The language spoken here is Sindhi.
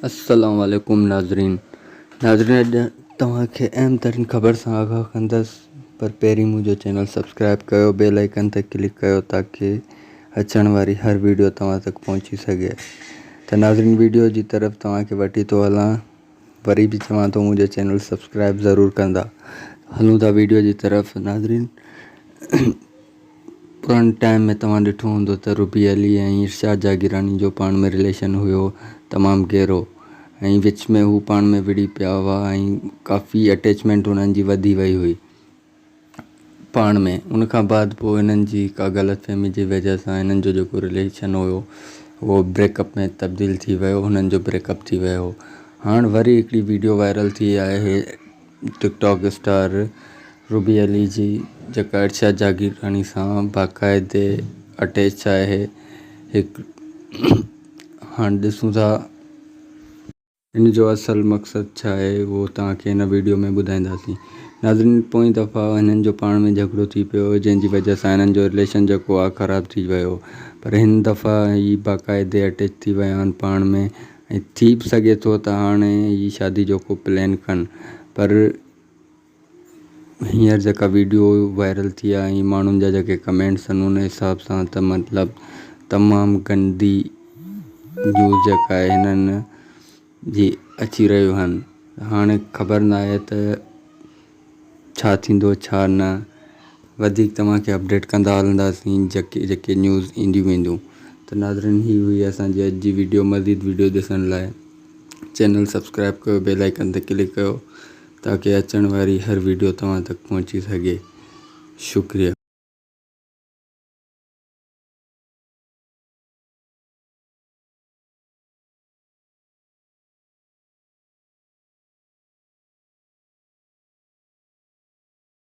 السلام عليڪم ناظرين ناظرين اڄ توهان کي اهم ترين خبر سان آگاهه ڪندس پر پهرين منهنجو چينل سبسڪرائب ڪيو بيل آئيڪن تي ڪلڪ ڪيو تاڪي اچڻ واري هر ويڊيو توهان تڪ پهچي سگهي ته ناظرين ويڊيو جي طرف توهان کي وٺي ٿو هلان وري به چوان ٿو منهنجو چينل سبسڪرائب ضرور ڪندا هلون ٿا ويڊيو جي طرف ناظرين پراڻي ٽائيم ۾ توهان ڏٺو هوندو ته روبي علي ۽ ارشاد جاگيراڻي جو پاڻ ۾ رليشن هيو تمام گهرو ۽ وچ ۾ هو پاڻ ۾ وڙهي پيا هئا ۽ ڪافي اٽيچمينٽ انهن جي وڌي وئي هئي پاڻ ۾ ان کان بعد پوء هنن جي ڪا غلط فهمي جي وجه سان هنن جو جيڪو رليشن هيو اهو بريڪ اپ ۾ تبديل ٿي ويو هنن جو بريڪ اپ ٿي ويو هاڻ وري هڪڙي ويڊيو وائرل ٿي آهي ٽڪ ٽاڪ اسٽار روبي علي جي جيڪا ارشاد جاگيراڻي سان باقاعدي اٽيچ آهي هڪ هاڻ ڏسون ٿا ان جو اصل مقصد ڇا آهي اهو توهان کي هن ويڊيو ۾ ٻڌائينداسين ناظرين پوئين دفعا هنن جو پاڻ ۾ جهڳڙو ٿي پيو جنهن جي وجه سان هنن جو رليشن جيڪو آهي خراب ٿي ويو پر هن دفعا هي باقاعدي اٽيچ ٿي ويا آهن پاڻ ۾ ۽ ٿي به سگهي ٿو ته هاڻي هي شادي جو ڪو پلان ڪن پر هينئر جيڪا ويڊيو وائرل ٿي آهي ۽ ماڻهن جا جيڪي ڪمينٽس آهن ان حساب سان ته مطلب تمام گندي نيوز جيڪا آهي هنن جي اچي رهيون آهن هاڻي خبر نه آهي ته ڇا ٿيندو ڇا نه وڌيڪ توهان کي اپڊيٽ ڪندا هلنداسين جيڪي جيڪي نيوز اينديون وينديون ته ناظرين هي هئي اسان جي اڄ جي ويڊيو مزيد ويڊيو ڏسڻ لاء چينل سبسڪرائب ڪيو بيل آئيڪن تي ڪلڪ ڪيو تاڪي اچڻ واري هر ويڊيو توهان تڪ پهچي سگهي شڪريه.